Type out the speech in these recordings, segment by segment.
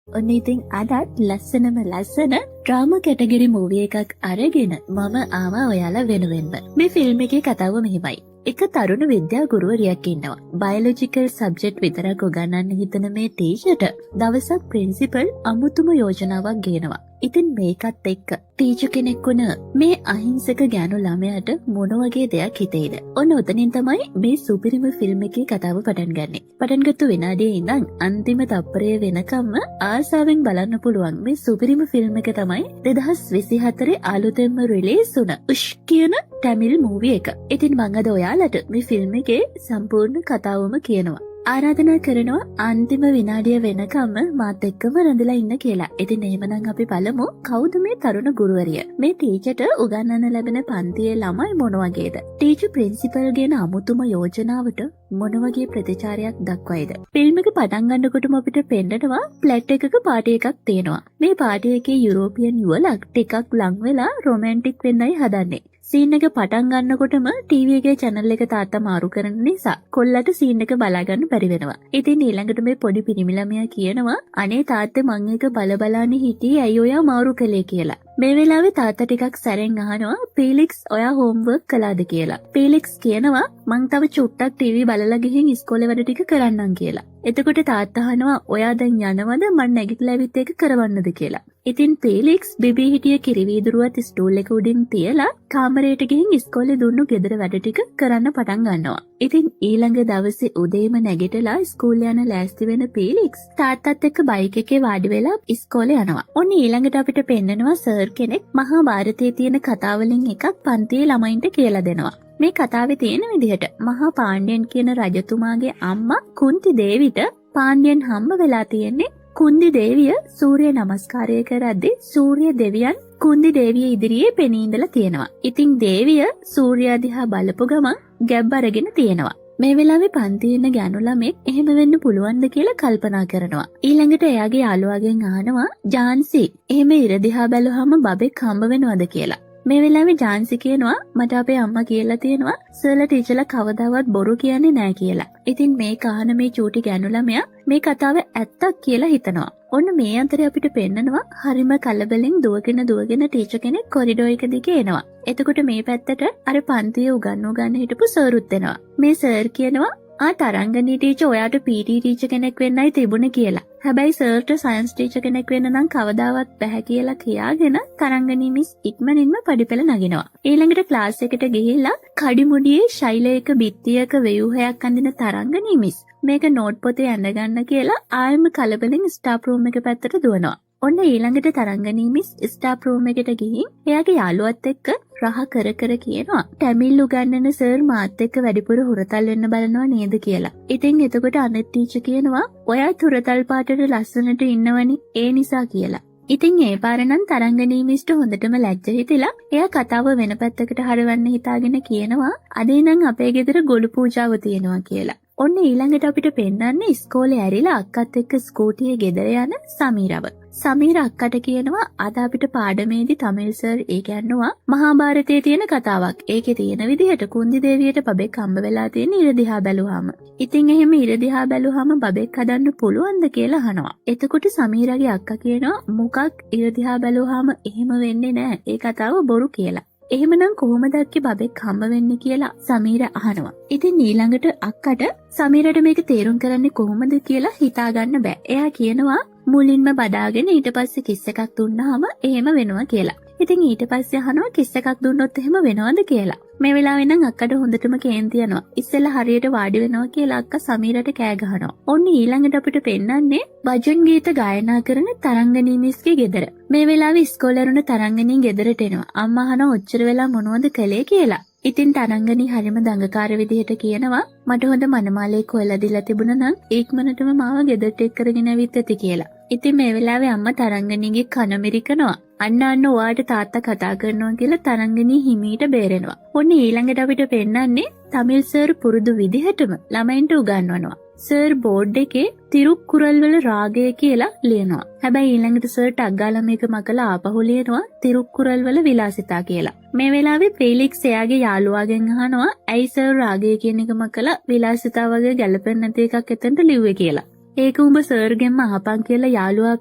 ඔන්න ඉතින් අදත් ලස්සනම ලස්සන ඩ්‍රාමා කැටගරි මූවි එකක් අරගෙන මම ආවා ඔයාලා වෙනුවෙන්ම. මේ ෆිල්ම් එකේ කතාව මෙහෙමයි. එක තරුණ විද්‍යා ගුරුවරියක් ඉන්නවා. බයොලොජිකල් සබ්ජෙක්ට් විතරක් උගන්වන්න හිතන මේ ටීචර්ට දවසක් ප්‍රින්සිපල් අමුතුම යෝජනාවක් ගේනවා. ඉතින් මේකත් එක්ක ටීචර් කෙනෙක් වුණ මේ අහිංසක ගෑනු ළමයාට මොන වගේ දෙයක් හිතෙයිද? ඔන්න ඔතනින් තමයි මේ සුපිරිම ෆිල්ම් එකේ කතාව පටන් ගන්නෙ. පටන් ගත්තු විනාඩියේ ඉඳන් අන්තිම තප්පරය වෙනකම්ම ආසාවෙන් බලන්න පුළුවන් මේ සුපිරිම ෆිල්ම් එක තමයි 2024 අලුතෙන්ම රිලීස් වුණ උෂ් කියන ටැමිල් මූවි එක. ඉතින් මං අද ඔයාලට මේ ෆිල්ම් එකේ සම්පූර්ණ කතාවම කියනවා. ආරාධනා කරනවා අන්තිම විනාඩිය වෙනකම්ම මාත් එක්කම රැඳිලා ඉන්න කියලා. ඉතින් එහෙමනම් අපි බලමු කවුද මේ තරුණ ගුරුවරිය? මේ ටීචර්ට උගන්වන්න ලැබෙන පන්තියේ ළමයි මොන වගේද? ටීචර් ප්‍රින්සිපල් ගෙන අමුතුම යෝජනාවට මොන වගේ ප්‍රතිචාරයක් දක්වයිද? ෆිල්ම් එක පටන් ගන්නකොටම අපිට පෙන්නනවා ෆ්ලැට් එකක පාටි එකක් තියෙනවා. මේ පාටි එකේ යුරෝපියන් යුවලක් ටිකක් ලං වෙලා රොමැන්ටික් වෙන්නයි හදන්නේ. සීන් එක පටන් ගන්නකොටම ටීවී එකේ චැනල් එක තාත්තා මාරු කරන නිසා කොල්ලට සීන් එක බලා ගන්න බැරි වෙනවා. ඉතින් ඊළඟට මේ පොඩි පිරිමි ළමයා කියනවා, "අනේ තාත්තේ, මං ඒක බල බලානේ හිටියේ, ඇයි ඔයා මාරු කළේ?" කියලා. මේ වෙලාවේ තාත්තා ටිකක් සැරෙන් අහනවා, "ෆීලික්ස්, ඔයා හෝම්වර්ක් කළාද?" කියලා. ෆීලික්ස් කියනවා, "මං තව චුට්ටක් ටීවී බලලා ගිහින් ඉස්කෝලේ වැඩ ටික කරන්නම්" කියලා. එතකොට තාත්තා අහනවා, "ඔයා දැන් යනවද, මං නැගිටලා ඇවිත් ඒක කරවන්නද?" කියලා. ඉතින් ෆීලික්ස් බිබී හිටිය කිරිවීදුරුවත් ස්ටූල් එක උඩින් තියලා කාමරයට ගිහින් ඉස්කෝලේ දුන්නු ගෙදර වැඩ ටික කරන්න පටන් ගන්නවා. ඉතින් ඊළඟ දවසේ උදේම නැගිටලා ස්කූල් යන ලෑස්ති වෙන ෆීලික්ස් තාත්තත් එක්ක බයික් එකේ වාඩි වෙලා ඉස්කෝලේ යනවා. ඔන්න ඊළඟට අපිට පෙන්නනවා සර් කෙනෙක් මහා භාරතයේ තියෙන කතාවලින් එකක් පන්තියේ ළමයින්ට කියලා දෙනවා. මේ කතාවේ තියෙන විදිහට මහා පාණ්ඩියන් කියන රජතුමාගේ අම්මා කුන්ති දේවිට පාණ්ඩියන් හම්බ වෙලා තියෙන්නේ කුන්දි දේවිය සූර්ය නමස්කාරය කරද්දි සූර්ය දෙවියන් කුන්දි දේවිය ඉදිරියේ පෙනී ඉඳලා තියෙනවා. ඉතින් දේවිය සූර්යා දිහා බලපු ගමන් ගැබ් අරගෙන තියෙනවා. මේ වෙලාවේ පන්තියේ ඉන්න ගෑනු ළමෙක් එහෙම වෙන්න පුළුවන්ද කියලා කල්පනා කරනවා. ඊළඟට එයාගේ යාළුවාගෙන් අහනවා, "ජාන්සි, එහෙම ඉර දිහා බැලුවහම බබෙක් හම්බ වෙනවද?" කියලා. මේ වෙලාවේ ජාන්සි කියනවා, "මට අපේ අම්මා කියලා තියෙනවා සර්ලා ටීචර්ලා කවදාවත් බොරු කියන්නේ නෑ" කියලා. ඉතින් මේ අහන මේ චූටි ගෑනු ළමයා මේ කතාව ඇත්තක් කියලා හිතනවා. ඔන්න මේ අතරේ අපිට පෙන්නනවා හරිම කලබලෙන් දුවගෙන දුවගෙන ටීචර් කෙනෙක් කොරිඩෝ එක දිගේ එනවා. එතකොට මේ පැත්තට අර පන්තියේ උගන්වු ගන්න හිටපු සර්උත් එනවා. මේ සර් කියනවා, "ආ තරංගනී ටීචර්, ඔයාට PT teacher කෙනෙක් වෙන්නයි තිබුණේ" කියලා. හැබැයි සර්ට සයන්ස් ටීචර් කෙනෙක් වෙන්න නම් කවදාවත් බැහැ කියලා කියාගෙන තරංගනී මිස් ඉක්මනින්ම පඩිපෙළ නගිනවා. ඊළඟට ක්ලාස් එකට ගිහිල්ලා කඩිමුඩියේ ශෛලයක බිත්තියක ව්‍යුහයක් අඳින තරංගනී මිස් මේක නෝට් පොතේ ඇඳ ගන්න කියලා ආයෙම කලබලෙන් ස්ටාෆ් රූම් එක පැත්තට දුවනවා. ඔන්න ඊළඟට තරංගනී මිස් ස්ටාෆ් රූම් එකට ගිහින් එයාගේ යාළුවත් එක්ක රහ කර කර කියනවා, "ටැමිල් උගන්නන සර් මාත් එක්ක වැඩිපුර හුරතල් වෙන්න බලනවා නේද?" කියලා. ඉතින් එතකොට අනිත් ටීචර් කියනවා, "ඔයාත් හුරතල් පාටට ලස්සනට ඉන්නවනේ, ඒ නිසා" කියලා. ඉතින් ඒ පාර නම් තරංගනී මිස්ට හොඳටම ලැජ්ජ හිතිලා එයා කතාව වෙන පැත්තකට හරවන්න හිතාගෙන කියනවා, "අදේ නම් අපේ ගෙදර ගොළු පූජාව තියෙනවා" කියලා. ඔන්න ඊළඟට අපිට පෙන්වන්නේ ඉස්කෝලේ ඇරිලා අක්කත් එක්ක ස්කූටියේ ගෙදර යන සමීරව. සමීර අක්කට කියනවා, "අද අපිට පාඩමේදී තමිල් සර් ඒ කියනවා මහා භාරතයේ තියෙන කතාවක්. ඒකේ තියෙන විදිහට කුන්දි දේවියට බබෙක් හම්බ වෙලා තියෙන ඉර දිහා බැලුවාම. ඉතින් එහෙම ඉර දිහා බැලුවාම බබෙක් හදන්න පුළුවන්ද?" කියලා අහනවා. එතකොට සමීරගේ අක්කා කියනවා, "මොකක් ඉර දිහා බැලුවාම එහෙම වෙන්නේ නෑ. ඒ කතාව බොරු" කියලා. "එහෙමනම් කොහොමද අක්කේ බබෙක් හම්බ වෙන්නේ?" කියලා සමීර අහනවා. ඉතින් ඊළඟට අක්කට සමීරට මේක තේරුම් කරන්නේ කොහොමද කියලා හිතාගන්න බෑ. එයා කියනවා මුලින්ම බදාගෙන ඊට පස්සේ කිස් එකක් දුන්නාම එහෙම වෙනවා කියලා. ඉතින් ඊට පස්සේ අහනවා කිස් එකක් දුන්නොත් එහෙම වෙනවද කියලා. මේ වෙලාවේ නම් අක්කට හොඳටම කේන්ති යනවා. ඉස්සෙල්ලා හරියට වාඩි වෙනවා කියලා අක්කා සමීරට කෑ ගහනවා. ඔන්න ඊළඟට අපිට පෙන්නන්නේ භජන් ගීත ගායනා කරන තරංගනී මිස්ගේ ගෙදර. මේ වෙලාවේ ඉස්කෝලේ ඇරුණ තරංගනී ගෙදරට එනවා. අම්මා අහනවා ඔච්චර වෙලා මොනවද කළේ කියලා. ඉතින් තරංගනී හරිම දඟකාර විදිහට කියනවා, "මට හොඳ මනමාලයෙක් හොයලා දීලා තිබුණා නම් ඉක්මනටම මාව ගෙදරට එක් කරගෙන ඇවිත් ඇති" කියලා. ඉතින් මේ වෙලාවේ අම්මා තරංගනීගේ කන මිරිකනවා. "අන්න අන්න ඔයාට තාත්තා කතා කරනවා" කියලා තරංගනී හිමීට බේරෙනවා. ඔන්න ඊළඟට අපිට පෙන්නන්නේ තමිල් සර් පුරුදු විදිහටම ළමයින්ට උගන්වනවා. සර් බෝඩ් එකේ තිරුක්කුරල් වල රාගය කියලා ලියනවා. හැබැයි ඊළඟට සර් ටක් ගාලා මේක මකලා ආපහු ලියනවා තිරුක්කුරල් වල විලාසිතා කියලා. මේ වෙලාවේ ෆීලික්ස් එයාගේ යාළුවාගෙන් අහනවා ඇයි සර් රාගය කියන එක මකලා විලාසිතා වගේ ගැලපෙන්නේ නැති එකක් එතනට ලිව්වේ කියලා. ඒක උඹ සර්ගෙන්ම අහපන් කියලා යාළුවා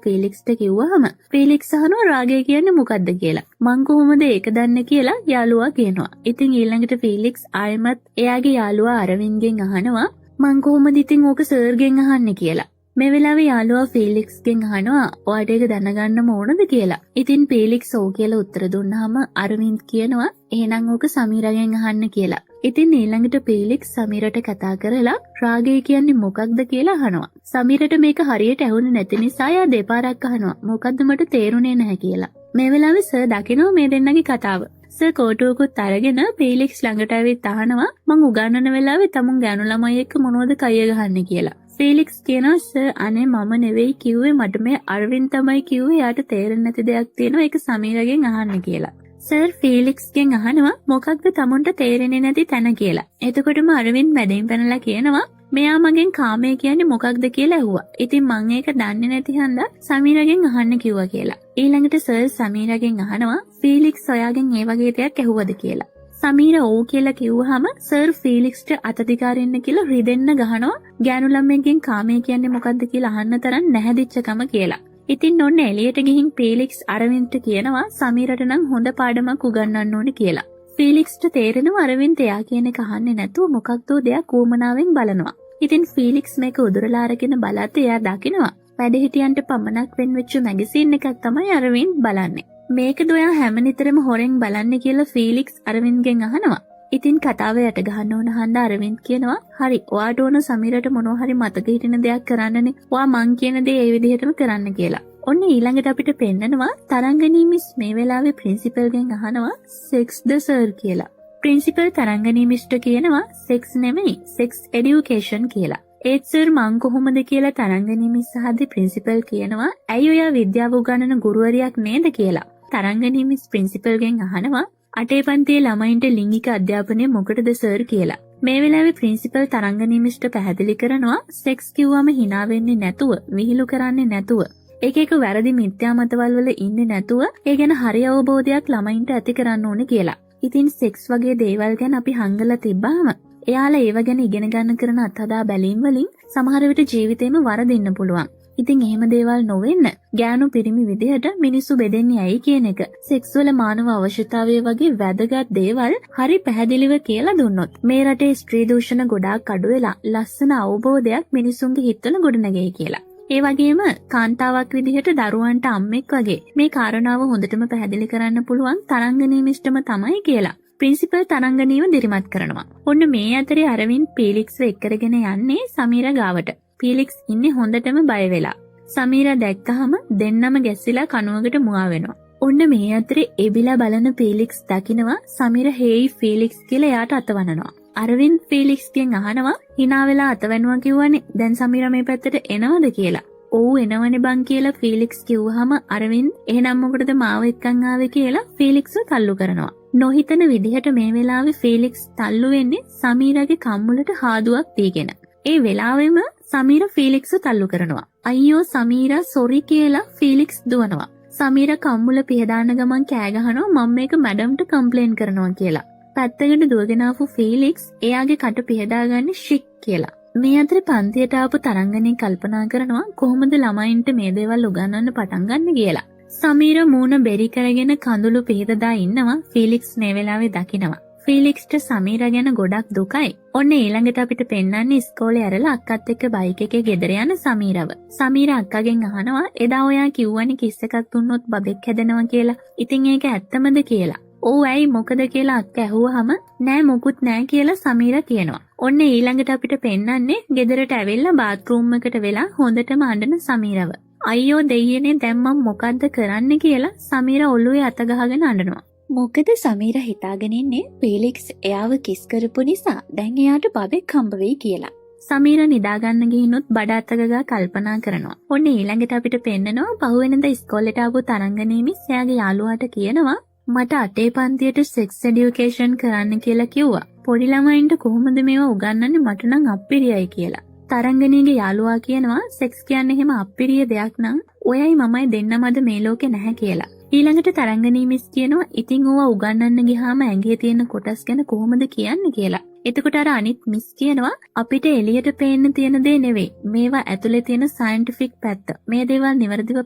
ෆීලික්ස්ට කිව්වහම ෆීලික්ස් අහනවා රාගය කියන්නේ මොකද්ද කියලා. මං කොහොමද ඒක දන්නේ කියලා යාළුවා කියනවා. ඉතින් ඊළඟට ෆීලික්ස් ආයෙමත් එයාගේ යාළුවා අරවින්ගෙන් අහනවා මං කොහොමද ඉතින් ඕක සර්ගෙන් අහන්නේ කියලා. මේ වෙලාවේ යාළුවා ෆීලික්ස්ගෙන් අහනවා ඔයාට ඒක දැනගන්නම ඕනද කියලා. ඉතින් ෆීලික්ස් ඔව් කියලා උත්තර දුන්නාම අරවින්ද් කියනවා එහෙනම් ඕක සමීරගෙන් අහන්න කියලා. ඉතින් ඊළඟට ෆීලික්ස් සමීරට කතා කරලා රාගය කියන්නේ මොකක්ද කියලා අහනවා. සමීරට මේක හරියට ඇහුනේ නැති නිසා එයා දෙපාරක් අහනවා මොකද්ද මට තේරුනේ නැහැ කියලා. මේ වෙලාවේ සර් දකිනවා මේ දෙන්නගේ කතාව. සර් කෝටුවකුත් අරගෙන ෆීලික්ස් ළඟට ඇවිත් අහනවා මං උගන්වන වෙලාවේ තමුන් ගෑනු ළමයි එක්ක මොනවද කයිය ගහන්නේ කියලා. ෆීලික්ස් කියනවා සර් අනේ මම නෙවෙයි කිව්වේ, මට මේ අරවින්ද් තමයි කිව්වේ, එයාට තේරෙන්නේ නැති දෙයක් තියෙනවා, ඒක සමීරගෙන් අහන්න කියලා. සර් ෆීලික්ස්ගෙන් අහනවා මොකක්ද තමුන්ට තේරෙන්නේ නැති තැන කියලා. එතකොටම අරවින්ද් මැදින් පැනලා කියනවා මෙයා මගෙන් කාමය කියන්නේ මොකක්ද කියලා ඇහුවා. ඉතින් මං ඒක දන්නේ නැති හන්දා සමීරගෙන් අහන්න කිව්වා කියලා. ඊළඟට සර් සමීරගෙන් අහනවා ෆීලික්ස් ඔයාගෙන් ඒ වගේ දෙයක් ඇහුවද කියලා. සමීර ඔව් කියලා කිව්වහම සර් ෆීලික්ස්ට අත දිගාරින්න කියලා රිදෙන්න ගහනවා ගෑනු ළමයෙක්ගෙන් කාමය කියන්නේ මොකක්ද කියලා අහන්න තරම් නැහැදිච්චකම කියලා. ඉතින් ඔන්න එළියට ගිහින් ෆීලික්ස් අරවින්ද්ට කියනවා සමීරට නම් හොඳ පාඩමක් උගන්වන්න ඕනේ කියලා. ෆීලික්ස්ට තේරෙනවා අරවින්ද් එයා කියන එක අහන්නේ නැතුව මොකක්දෝ දෙයක් උවමනාවෙන් බලනවා. ඉතින් ෆීලික්ස් මේක උදුරලා අරගෙන බලද්දී එයා දකිනවා වැඩිහිටියන්ට පමණක් වෙන් වෙච්ච මැගසින් එකක් තමයි අරවින්ද් බලන්නේ. මේකද ඔයා හැම නිතරම හොරෙන් බලන්නේ කියලා ෆීලික්ස් අරවින්ද්ගෙන් අහනවා. ඉතින් කතාව යට ගහන්න ඕන හන්දා අරවින්ද් කියනවා හරි ඔයාට ඕන සමීරට මොනවා හරි මතක හිටින දෙයක් කරන්නනේ. ඔයා මං කියන දේ ඒ විදිහටම කරන්න කියලා. ඔන්න ඊළඟට අපිට පෙන්නනවා තරංගනී මිස් මේ වෙලාවේ ප්‍රින්සිපල්ගෙන් අහනවා සෙක්ස්ද සර් කියලා. ප්‍රින්සිපල් තරංගනී මිස්ට කියනවා සෙක්ස් නෙමෙයි සෙක්ස් එඩියුකේෂන් කියලා. ඒත් සර් මං කොහොමද කියලා තරංගනී මිස් අහද්දි ප්‍රින්සිපල් කියනවා ඇයි ඔයා විද්‍යාව උගන්වන ගුරුවරියක් නේද කියලා. තරංගනී මිස් ප්‍රින්සිපල්ගෙන් අහනවා අටේ පන්තියේ ළමයින්ට ලිංගික අධ්‍යාපනය මොකටද සර් කියලා. මේ වෙලාවේ ප්‍රින්සිපල් තරංගනී මිස්ට පැහැදිලි කරනවා සෙක්ස් කිව්වම හිනා වෙන්නේ නැතුව, විහිළු කරන්නේ නැතුව, එක එක වැරදි මිත්‍යා මතවල් වල ඉන්නේ නැතුව ඒ ගැන හරි අවබෝධයක් ළමයින්ට ඇති කරන්න ඕනේ කියලා. ඉතින් සෙක්ස් වගේ දේවල් ගැන අපි හංගලා තිබ්බාම එයාලා ඒව ගැන ඉගෙන ගන්න කරන අත්හදා බැලීම් වලින් සමහර විට ජීවිතේම වරදින්න පුළුවන්. ඉතින් එහෙම දේවල් නොවෙන්න ගෑනු පිරිමි විදිහට මිනිස්සු බෙදෙන්නේ ඇයි කියන එක, සෙක්ස් වල මානව අවශ්‍යතාවය වගේ වැදගත් දේවල් හරි පැහැදිලිව කියලා දුන්නොත් මේ රටේ ස්ත්‍රී දූෂණ ගොඩාක් අඩු වෙලා ලස්සන අවබෝධයක් මිනිස්සුන්ගේ හිතවල ගොඩනගෙයි කියලා. ඒ වගේම කාන්තාවක් විදිහට දරුවන්ට අම්මෙක් වගේ මේ කාරණාව හොඳටම පැහැදිලි කරන්න පුළුවන් තරංගනී මිස්ටම තමයි කියලා ප්‍රින්සිපල් තරංගනීව දිරිමත් කරනවා. ඔන්න මේ අතරේ අරවින්ද් ෆීලික්ස්ව එක්කරගෙන යන්නේ සමීර ගාවට. ෆීලික්ස් ඉන්නේ හොඳටම බය වෙලා. සමීරා දැක්කහම දෙන්නම ගැස්සිලා කණුවකට මුවා වෙනවා. ඔන්න මේ අතරේ එබිලා බලන ෆීලික්ස් දකිනවා සමීර හේයි ෆීලික්ස් කියලා එයාට අතවනනවා. අරවින්ද් ෆීලික්ස්ගෙන් අහනවා හිනා වෙලා අතවැනුවා කිව්වනේ, දැන් සමීරා මේ පැත්තට එනවද කියලා. ඔව් එනවනේ බං කියලා ෆීලික්ස් කිව්වහම අරවින්ද් එහෙනම් මොකටද මාව එක්කන් ආවේ කියලා ෆීලික්ස්ව තල්ලු කරනවා. නොහිතන විදිහට මේ වෙලාවේ ෆීලික්ස් තල්ලු වෙන්නේ සමීරාගේ කම්මුලට හාදුවක් දීගෙන. ඒ වෙලාවෙම සමීර ෆීලික්ස්ව තල්ලු කරනවා. අයියෝ සමීරා සොරි කියලා ෆීලික්ස් දුවනවා. සමීර කම්මුල පිහදාන ගමන් කෑ ගහනවා මම මේක මැඩම්ට කම්ප්ලේන් කරනවා කියලා. පැත්තකට දුවගෙන ආපු ෆීලික්ස් එයාගේ කට පිහදාගන්නේ ෂික් කියලා. මේ අතරේ පන්තියට ආපු තරංගනී කල්පනා කරනවා කොහොමද ළමයින්ට මේ දේවල් උගන්වන්න පටන් ගන්න කියලා. සමීර මූණ බෙරි කරගෙන කඳුළු පිහදදා ඉන්නවා. ෆීලික්ස් මේ වෙලාවේ දකිනවා. ෆීලික්ස්ට සමීරා ගැන ගොඩක් දුකයි. ඔන්න ඊළඟට අපිට පෙන්වන්නේ ඉස්කෝලේ ඇරලා අක්කත් එක්ක බයික් එකේ ගෙදර යන සමීරව. සමීරා අක්කගෙන් අහනවා එදා ඔයා කිව්වනේ කිස් එකක් දුන්නොත් බබෙක් හැදෙනවා කියලා. ඉතින් ඒක ඇත්තමද කියලා. ඔව් ඇයි මොකද කියලා අක්ක ඇහුවහම නෑ මොකුත් නෑ කියලා සමීරා කියනවා. ඔන්න ඊළඟට අපිට පෙන්වන්නේ ගෙදරට ඇවිල්ලා බාත්රූම් එකට වෙලා හොඳටම අඬන සමීරව. අයියෝ දෙයියනේ දැන් මං මොකද්ද කරන්න කියලා සමීරා ඔළුවේ අත ගහගෙන අඬනවා. මොකද සමීර හිතාගෙන ඉන්නේ ෆීලික්ස් එයාව කිස් කරපු නිසා දැන් එයාට බබෙක් හම්බ වෙයි කියලා. සමීර නිදාගන්න ගිහිනුත් බඩ අත ගගා කල්පනා කරනවා. ඔන්න ඊළඟට අපිට පෙන්නනවා පහුවෙනිදා ඉස්කෝලේට ආපු තරංගනී මිස් එයාගේ යාළුවාට කියනවා මට අටේ පන්තියට සෙක්ස් එඩියුකේෂන් කරන්න කියලා කිව්වා. පොඩි ළමයින්ට කොහොමද මේවා උගන්වන්නේ, මට නම් අප්පිරියයි කියලා. තරංගනීගේ යාළුවා කියනවා සෙක්ස් කියන්නේ එහෙම අප්පිරිය දෙයක් නම් ඔයයි මමයි දෙන්නම අද මේ ලෝකේ නැහැ කියලා. ඊළඟට තරංගනී මිස් කියනවා ඉතින් ඕවා උගන්වන්න ගියාම ඇඟේ තියෙන කොටස් ගැන කොහොමද කියන්නේ කියලා. එතකොට අර අනිත් මිස් කියනවා අපිට එළියට පේන්න තියෙන දේ නෙවෙයි, මේවා ඇතුලේ තියෙන සයන්ටිෆික් පැත්ත. මේ දේවල් නිවැරදිව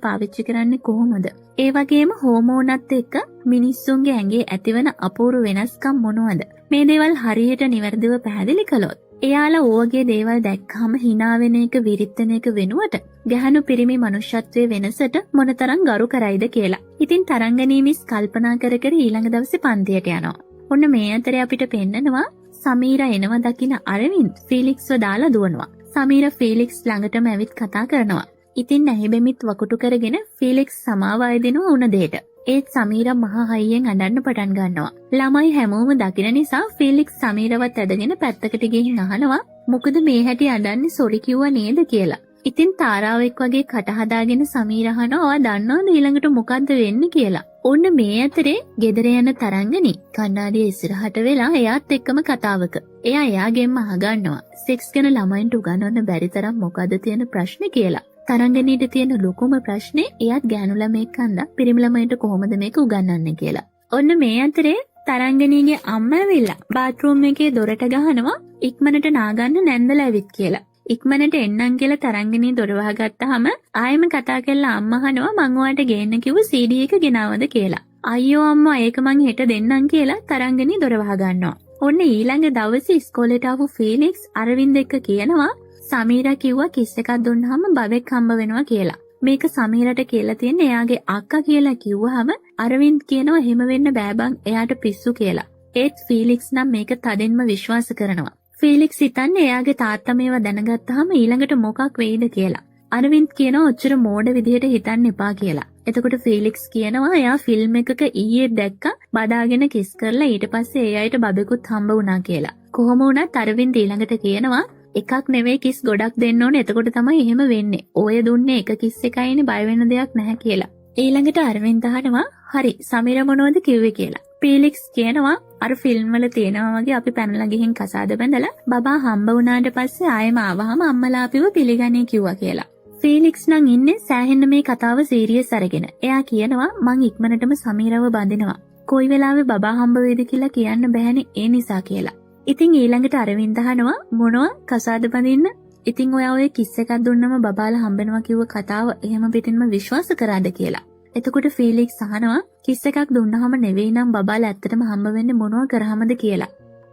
පාවිච්චි කරන්නේ කොහොමද? ඒ වගේම හෝමෝනත් එක්ක මිනිස්සුන්ගේ ඇඟේ ඇතිවන අපූර්ව වෙනස්කම් මොනවද? මේ දේවල් හරියට නිවැරදිව පැහැදිලි කළොත් එයාලා ඕවගේ දේවල් දැක්කහම හිනා වෙන එක, විරිත්තන එක වෙනුවට ගැහණු පිරිමි මනුෂ්‍යත්වයේ වෙනසට මොනතරම් ගරු කරයිද කියලා. ඉතින් තරංගනී මිස් කල්පනා කර කර ඊළඟ දවසේ පන්තියට යනවා. ඔන්න මේ අතරේ අපිට පෙන්නනවා සමීරා එනවා දකින අරවින්ද් ෆීලික්ස්ව දාලා දුවනවා. සමීරා ෆීලික්ස් ළඟටම ඇවිත් කතා කරනවා. ඉතින් ඇහිබෙමිත් වකුටු කරගෙන ෆීලික්ස් සමාව අයදිනවා උන දෙයට. ඒත් සමීරා මහා හයියෙන් අඬන්න පටන් ගන්නවා. ළමයි හැමෝම දකින නිසා ෆීලික්ස් සමීරවත් ඇදගෙන පැත්තකට ගිහින් අහනවා මොකද මේ හැටි අඬන්නේ, සොරි කිව්වා නේද කියලා. ඉතින් තාරාවෙක් වගේ කට හදාගෙන සමීර අහනවා ඔයා දන්නවද ඊළඟට මොකද්ද වෙන්නේ කියලා. ඔන්න මේ අතරේ ගෙදර යන තරංගනි කණ්ණාඩිය ඉස්සරහට වෙලා එයාත් එක්කම කතාවක. එයා එයාගෙන්ම අහගන්නවා සෙක්ස් ගැන ළමයින්ට උගන්වන්න බැරි තරම් මොකද්ද තියෙන ප්‍රශ්නේ කියලා. තරංගනීට තියෙන ලොකුම ප්‍රශ්නේ එයාත් ගෑනු ළමයෙක් හන්දා පිරිමි ළමයින්ට කොහොමද මේක උගන්වන්නේ කියලා. ඔන්න මේ අතරේ තරංගනීගේ අම්මා ඇවිල්ලා බාත්රූම් එකේ දොරට ගහනවා ඉක්මනට නාගන්න නැන්දලා ඇවිත් කියලා. ඉක්මනට එන්නම් කියලා තරංගනී දොර වහගත්තාම ආයෙම කතා කරලා අම්මා අහනවා මං ඔයාට ගේන්න කිව්ව CD එක ගෙනාවද කියලා. අයියෝ අම්මා, ඒක මං හෙට දෙන්නම් කියලා තරංගනී දොර වහගන්නවා. ඔන්න ඊළඟ දවසේ ඉස්කෝලේට ආපු ෆීලික්ස් අරවින්ද එක්ක කියනවා සමීරා කිව්වා කිස් එකක් දුන්නාම බබෙක් හම්බ වෙනවා කියලා. මේක සමීරට කියලා තියෙන්නේ එයාගේ අක්කා කියලා කිව්වහම අරවින්ද් කියනවා එහෙම වෙන්න බෑ බං, එයාට පිස්සු කියලා. ඒත් ෆීලික්ස් නම් මේක තදින්ම විශ්වාස කරනවා. ෆීලික්ස් හිතන්නේ එයාගේ තාත්තා මේවා දැනගත්තාම ඊළඟට මොකක් වෙයිද කියලා. අරවින්ද් කියනවා ඔච්චර මෝඩ විදිහට හිතන්න එපා කියලා. එතකොට ෆීලික්ස් කියනවා එයා ෆිල්ම් එකක ඊයේ දැක්ක බදාගෙන කිස් කරලා ඊට පස්සේ ඒ අයට බබෙකුත් හම්බ වුණා කියලා. කොහොම වුණත් අරවින්ද් ඊළඟට කියනවා එකක් නෙවෙයි කිස් ගොඩක් දෙන්න ඕනේ, එතකොට තමයි එහෙම වෙන්නේ. ඔය දුන්නේ එක කිස් එකයිනේ, බය වෙන දෙයක් නැහැ කියලා. ඊළඟට අරවින්ද අහනවා හරි සමීර මොනවද කිව්වේ කියලා. ෆීලික්ස් කියනවා අර ෆිල්ම් වල තියෙනවා වගේ අපි පැනලා ගිහින් කසාද බැඳලා බබා හම්බ වුණාට පස්සේ ආයෙම ආවහම අම්මලා අපිව පිළිගන්නේ කිව්වා කියලා. ෆීලික්ස් නම් ඉන්නේ සෑහෙන්න මේ කතාව සීරියස් අරගෙන. එයා කියනවා මං ඉක්මනටම සමීරව බඳිනවා. කොයි වෙලාවෙ බබා හම්බ වෙයිද කියලා කියන්න බෑනේ, ඒ නිසා කියලා. ඉතින් ඊළඟට අරවින්ද අහනවා මොනවා කසාද බඳින්න? ඉතින් ඔයා ඔය කිස් එකක් දුන්නම බබාලා හම්බෙනවා කිව්ව කතාව එහෙම පිටින්ම විශ්වාස කරාද කියලා. එතකොට ෆීලික්ස් අහනවා කිස් එකක් දුන්නහම නෙවෙයි නම් බබාලා ඇත්තටම හම්බ වෙන්නේ මොනවා කරාමද කියලා.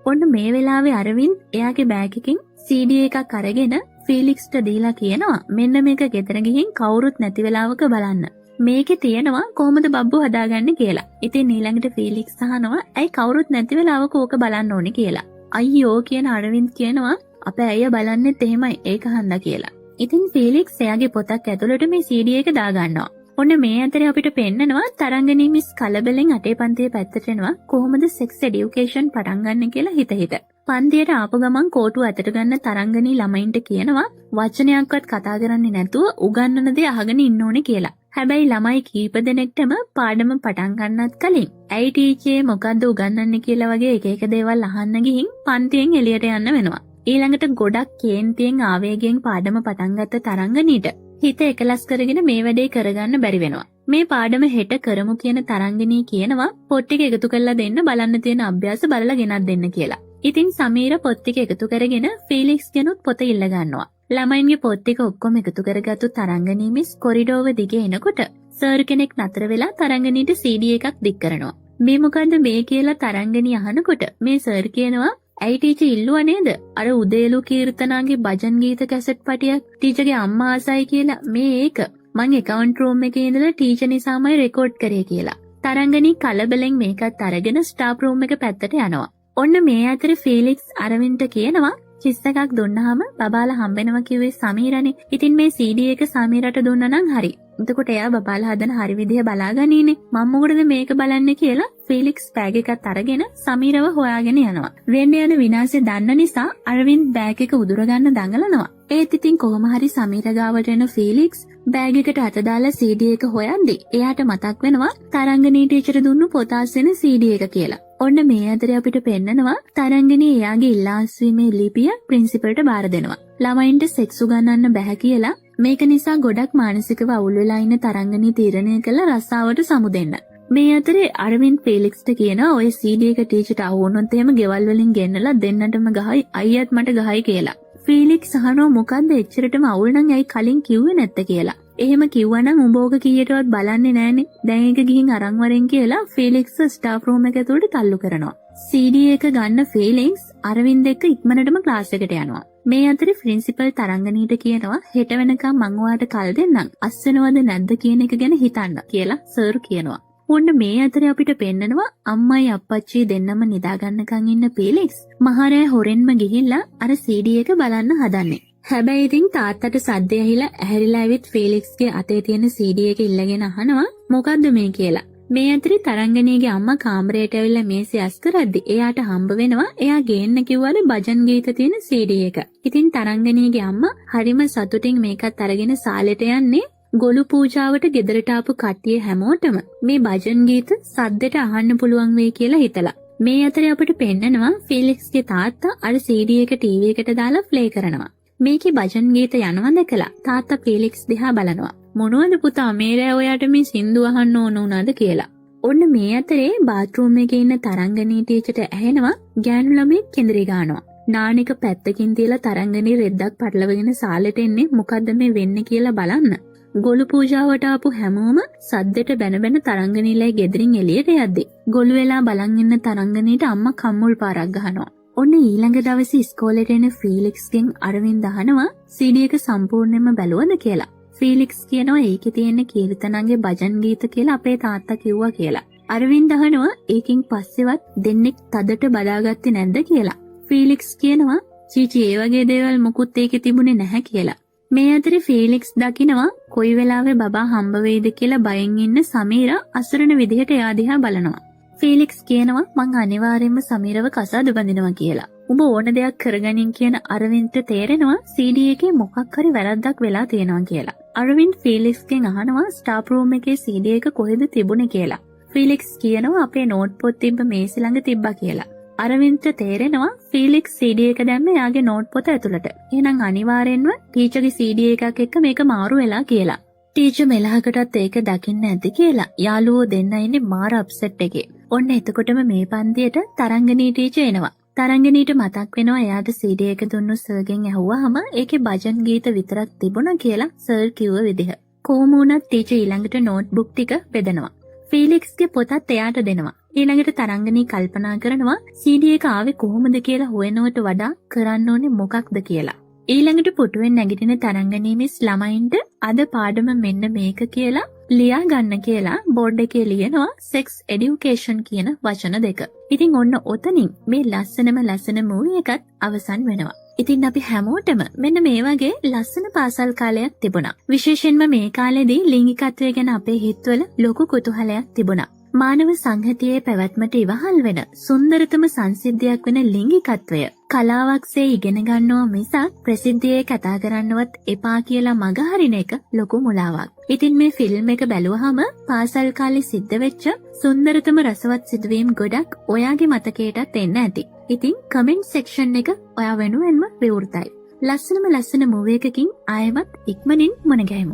ඔන්න මේ වෙලාවේ අරවින්ද් එයාගේ බෑග් එකකින් CD එකක් අරගෙන ෆීලික්ස්ට දීලා කියනවා මෙන්න මේක ගෙදර ගිහින් කවුරුත් නැති වෙලාවක බලන්න. මේකේ තියෙනවා කොහොමද බබ්බු හදාගන්නේ කියලා. ඉතින් ඊළඟට ෆීලික්ස් අහනවා ඇයි කවුරුත් නැති වෙලාවක ඕක බලන්න ඕනේ කියලා. අයියෝ කියන අරවින්ද් කියනවා අපේ අයියා බලන්නෙත් එහෙමයි, ඒක හන්දා කියලා. ඉතින් ෆීලික්ස් එයාගේ පොතක් ඇතුළට මේ CD එක දාගන්නවා. ඔන්න මේ අතරේ අපිට පෙන්නනවා තරංගනී මිස් කලබලෙන් අටේ පන්තියේ පැත්තට එනවා කොහොමද සෙක්ස් එඩියුකේෂන් පටන් ගන්න කියලා හිත හිත. පන්තියට ආපු ගමන් කෝටුව අතට ගන්න තරංගනී ළමයින්ට කියනවා වචනයක්වත් කතා කරන්නේ නැතුව උගන්වන දේ අහගෙන ඉන්න ඕනේ කියලා. හැබැයි ළමයි කීප දෙනෙක්ටම පාඩම පටන් ගන්නත් කලින් ඇයි ටීචර් මොකද්ද උගන්වන්නේ කියලා වගේ එක එක දේවල් අහන්න ගිහින් පන්තියෙන් එළියට යන්න වෙනවා. ඊළඟට ගොඩක් කේන්තියෙන් ආවේගයෙන් පාඩම පටන් ගත්ත තරංගනීට හිත එකලස් කරගෙන මේ වැඩේ කරගන්න බැරි වෙනවා. මේ පාඩම හෙට කරමු කියන තරංගනී කියනවා පොත් ටික එකතු කරලා දෙන්න, බලන්න තියෙන අභ්‍යාස බලලා ගෙනත් දෙන්න කියලා. ඉතින් සමීර පොත් ටික එකතු කරගෙන ෆීලික්ස් ගෙනුත් පොත ඉල්ල ගන්නවා. ළමයින්ගේ පොත් ටික ඔක්කොම එකතු කරගත්තු තරංගනී මිස් කොරිඩෝව දිගේ එනකොට සර් කෙනෙක් නතර වෙලා තරංගනීට CD එකක් දික් කරනවා. මේ මොකද්ද මේ කියලා තරංගනී අහනකොට මේ සර් කියනවා ඇයි ටීචර් ඉල්ලුවා නේද අර උදේලු කීර්තනාගේ භජන් ගීත කැසට් පටියක් ටීචර්ගේ අම්මා ආසයි කියලා, මේ ඒක මං ඇකවුන්ට් රූම් එකේ ඉඳලා ටීචර් නිසාමයි රෙකෝඩ් කරේ කියලා. තරංගනී කලබලෙන් මේකත් අරගෙන ස්ටාෆ් රූම් එක පැත්තට යනවා. ඔන්න මේ අතර ෆීලික්ස් අරවින්ට කියනවා කිස් එකක් දුන්නාම බබාලා හම්බෙනවා කිව්වේ සමීරනේ. ඉතින් මේ CD එක සමීරට දුන්නා නම් හරි. එතකොට එයා බබාලා හදන හරි විදිහ බලාගනීනේ. මං මොකටද මේක බලන්නේ කියලා ෆීලික්ස් බෑග් එකත් අරගෙන සමීරව හොයාගෙන යනවා. වෙන්න යන විනාශය දන්න නිසා අරවින්ද් බෑග් එක උදුර ගන්න දඟලනවා. ඒත් ඉතින් කොහොම හරි සමීර ගාවට එන ෆීලික්ස් බෑග් එකට අත දාලා CD එක හොයද්දි එයාට මතක් වෙනවා තරංගනී ටීචර් දුන්නු පොත අස්වෙන CD එක කියලා. ඔන්න මේ අතරේ අපිට පෙන්නනවා තරංගනී එයාගේ ඉල්ලා අස්වීමේ ලිපිය ප්‍රින්සිපල්ට බාර දෙනවා. ළමයින්ට සෙක්ස් උගන්වන්න බැහැ කියලා මේක නිසා ගොඩක් මානසිකව අවුල් වෙලා ඉන්න තරංගනී තීරණය කළ රස්සාවට සමු දෙන්න. මේ අතරේ අරවින්ද් ෆීලික්ස්ට කියනවා ඔය CD එක ටීචර්ට අහු වුණොත් එහෙම ගෙවල් වලින් ගෙන්නලා දෙන්නටම ගහයි, අයියත් මට ගහයි කියලා. ෆීලික්ස් අහනවා මොකද්ද එච්චරටම අවුල් නම් ඇයි කලින් කිව්වේ නැත්තේ කියලා. එහෙම කිව්වනම් උඹ ඕක කීයටවත් බලන්නේ නෑනේ. දැන් ඒක ගිහින් අරන් වරෙන් කියලා ෆීලික්ස් ස්ටාෆ් රූම් එක ඇතුළට තල්ලු කරනවා. CD එක ගන්න ෆීලික්ස් අරවින්ද එක්ක ඉක්මනටම ක්ලාස් එකට යනවා. මේ අතරේ ප්‍රින්සිපල් තරංගනීට කියනවා හෙට වෙනකම් මං ඔයාට කල් දෙන්නම්. අස්සනවද නැද්ද කියන එක ගැන හිතන්න කියලා සර් කියනවා. ඔන්න මේ අතරේ අපිට පෙන්නනවා අම්මයි අප්පච්චි දෙන්නම නිදා ගන්නකන් ඉන්න ෆීලික්ස් මහරෑ හොරෙන්ම ගිහිල්ලා අර CD එක බලන්න හදන්නේ. හැබැයි ඉතින් තාත්තට සද්දය ඇහිලා ඇහැරිලා ඇවිත් ෆීලික්ස්ගේ අතේ තියෙන CD එක ඉල්ලගෙන අහනවා මොකද්ද මේ කියලා. මේ අතරේ තරංගනීගේ අම්මා කාමරයට ඇවිල්ලා මේසෙ අස් කරද්දි එයාට හම්බ වෙනවා එයා ගේන්න කිව්වල භජන් ගීත තියෙන CD එක. ඉතින් තරංගනීගේ අම්මා හරිම සතුටින් මේකත් අරගෙන සාලෙට යන්නේ ගොළු පූජාවට ගෙදරට ආපු කට්ටිය හැමෝටම මේ භජන් ගීත සද්දෙට අහන්න පුළුවන් වෙයි කියලා හිතලා. මේ අතරේ අපිට පෙන්නනවා ෆීලික්ස්ගේ තාත්තා අර CD එක ටීවී එකට දාලා ප්ලේ කරනවා. මේකේ භජන් ගීත යනවා දැකලා තාත්තා ෆීලික්ස් දිහා බලනවා. මොනවද පුතා මේ රෑ ඔයාට මේ සින්දු අහන්න ඕන වුණාද කියලා. ඔන්න මේ අතරේ බාත්රූම් එකේ ඉන්න තරංගනී ටීචර්ට ඇහෙනවා ගෑනු ළමයෙක් කෙඳිරි ගානවා. නාන එක පැත්තකින් තියලා තරංගනී රෙද්දක් පටලවගෙන සාලෙට එන්නේ මොකද්ද මේ වෙන්නේ කියලා බලන්න. ගොළු පූජාවට ආපු හැමෝම සද්දෙට බැන බැන තරංගනීලයි ගෙදරින් එළියට යද්දි ගොළු වෙලා බලන් ඉන්න තරංගනීට අම්මා කම්මුල් පාරක් ගහනවා. ඔන්න ඊළඟ දවසේ ඉස්කෝලේට එන ෆීලික්ස්ගෙන් අරවින්ද අහනවා CD එක සම්පූර්ණයෙන්ම බැලුවද කියලා. ෆීලික්ස් කියනවා ඒකේ තියෙන කීර්තනන්ගේ භජන් ගීත කියලා අපේ තාත්තා කිව්වා කියලා. අරවින්ද අහනවා ඒකෙන් පස්සෙවත් දෙන්නෙක් තදට බදාගත්තේ නැද්ද කියලා. ෆීලික්ස් කියනවා චීචි ඒ වගේ දේවල් මොකුත් ඒකේ තිබුණේ නැහැ කියලා. මේ අතරේ ෆීලික්ස් දකිනවා කොයි වෙලාවෙ බබා හම්බ වෙයිද කියලා බයෙන් ඉන්න සමීරා අසරණ විදිහට එයා දිහා බලනවා. ෆීලික්ස් කියනවා මං අනිවාර්යයෙන්ම සමීරව කසාද බඳිනවා කියලා. උඹ ඕන දෙයක් කරගනින් කියන අරවින්ද්ට තේරෙනවා CD එකේ මොකක් හරි වැරද්දක් වෙලා තියෙනවා කියලා. අරවින්ද් ෆීලික්ස්ගෙන් අහනවා ස්ටාෆ් රූම් එකේ CD එක කොහෙද තිබුණේ කියලා. ෆීලික්ස් කියනවා අපේ නෝට් පොත් තිබ්බ මේසෙ ළඟ තිබ්බා කියලා. අරවින්ද්ට තේරෙනවා ෆීලික්ස් CD එක දැම්ම එයාගේ නෝට් පොත ඇතුළට. එහෙනම් අනිවාර්යෙන්ම ටීචර්ගේ CD එකක් එක්ක මේක මාරු වෙලා කියලා. ටීචර් මෙලහකටත් ඒක දකින්න ඇති කියලා යාළුවෝ දෙන්න ඉන්නේ මාර අප්සෙට් එකේ. ඔන්න එතකොටම මේ පන්තියට තරංගනී ටීචර් එනවා. තරංගනීට මතක් වෙනවා එයාට CD එක දුන්නු සර්ගෙන් ඇහුවාම ඒකේ භජන් ගීත විතරක් තිබුණා කියලා සර් කිව්ව විදිහ. කොහොම වුණත් ටීචර් ඊළඟට නෝට්බුක් ටික බෙදනවා. ෆීලික්ස්ගේ පොතත් එයාට දෙනවා. ඊළඟට තරංගනී කල්පනා කරනවා CD එක ආවේ කොහොමද කියලා හොයනවට වඩා කරන්න ඕනේ මොකක්ද කියලා. ඊළඟට පුටුවෙන් නැගිටින තරංගනී මිස් ළමයින්ට අද පාඩම මෙන්න මේක කියලා ලියා ගන්න කියලා බෝඩ් එකේ ලියනවා සෙක්ස් එඩියුකේෂන් කියන වචන දෙක. ඉතින් ඔන්න ඔතනින් මේ ලස්සනම ලස්සන මූවි එකත් අවසන් වෙනවා. ඉතින් අපි හැමෝටම මෙන්න මේ වගේ ලස්සන පාසල් කාලයක් තිබුණා. විශේෂයෙන්ම මේ කාලේදී ලිංගිකත්වය ගැන අපේ හිතවල ලොකු කුතුහලයක් තිබුණා. මානව සංහතියේ පැවැත්මට ඉවහල් වෙන සුන්දරතම සංසිද්ධියක් වෙන ලිංගිකත්වය කලාවක්සේ ඉගෙන ගන්නවා මිසක් ප්‍රසිද්ධියේ කතා කරන්නවත් එපා කියලා මග හරින එක ලොකු මුලාවක්. ඉතින් මේ ෆිල්ම් එක බැලුවහම පාසල් කාලේ සිද්ධ වෙච්ච සුන්දරතම රසවත් සිදුවීම් ගොඩක් ඔයාගේ මතකයටත් එන්න ඇති. ඉතින් කමෙන්ට් සෙක්ෂන් එක ඔයා වෙනුවෙන්ම විවෘතයි. ලස්සනම ලස්සන මූවි එකකින් ආයෙමත් ඉක්මනින් මුණ ගැහෙමු.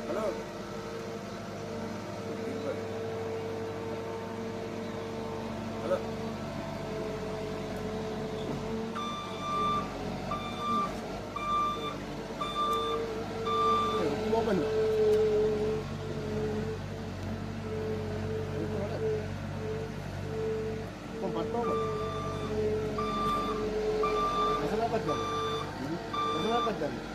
හලෝ. හලෝ. ඔක්කොම ඔක්කොම පට්ටෝම.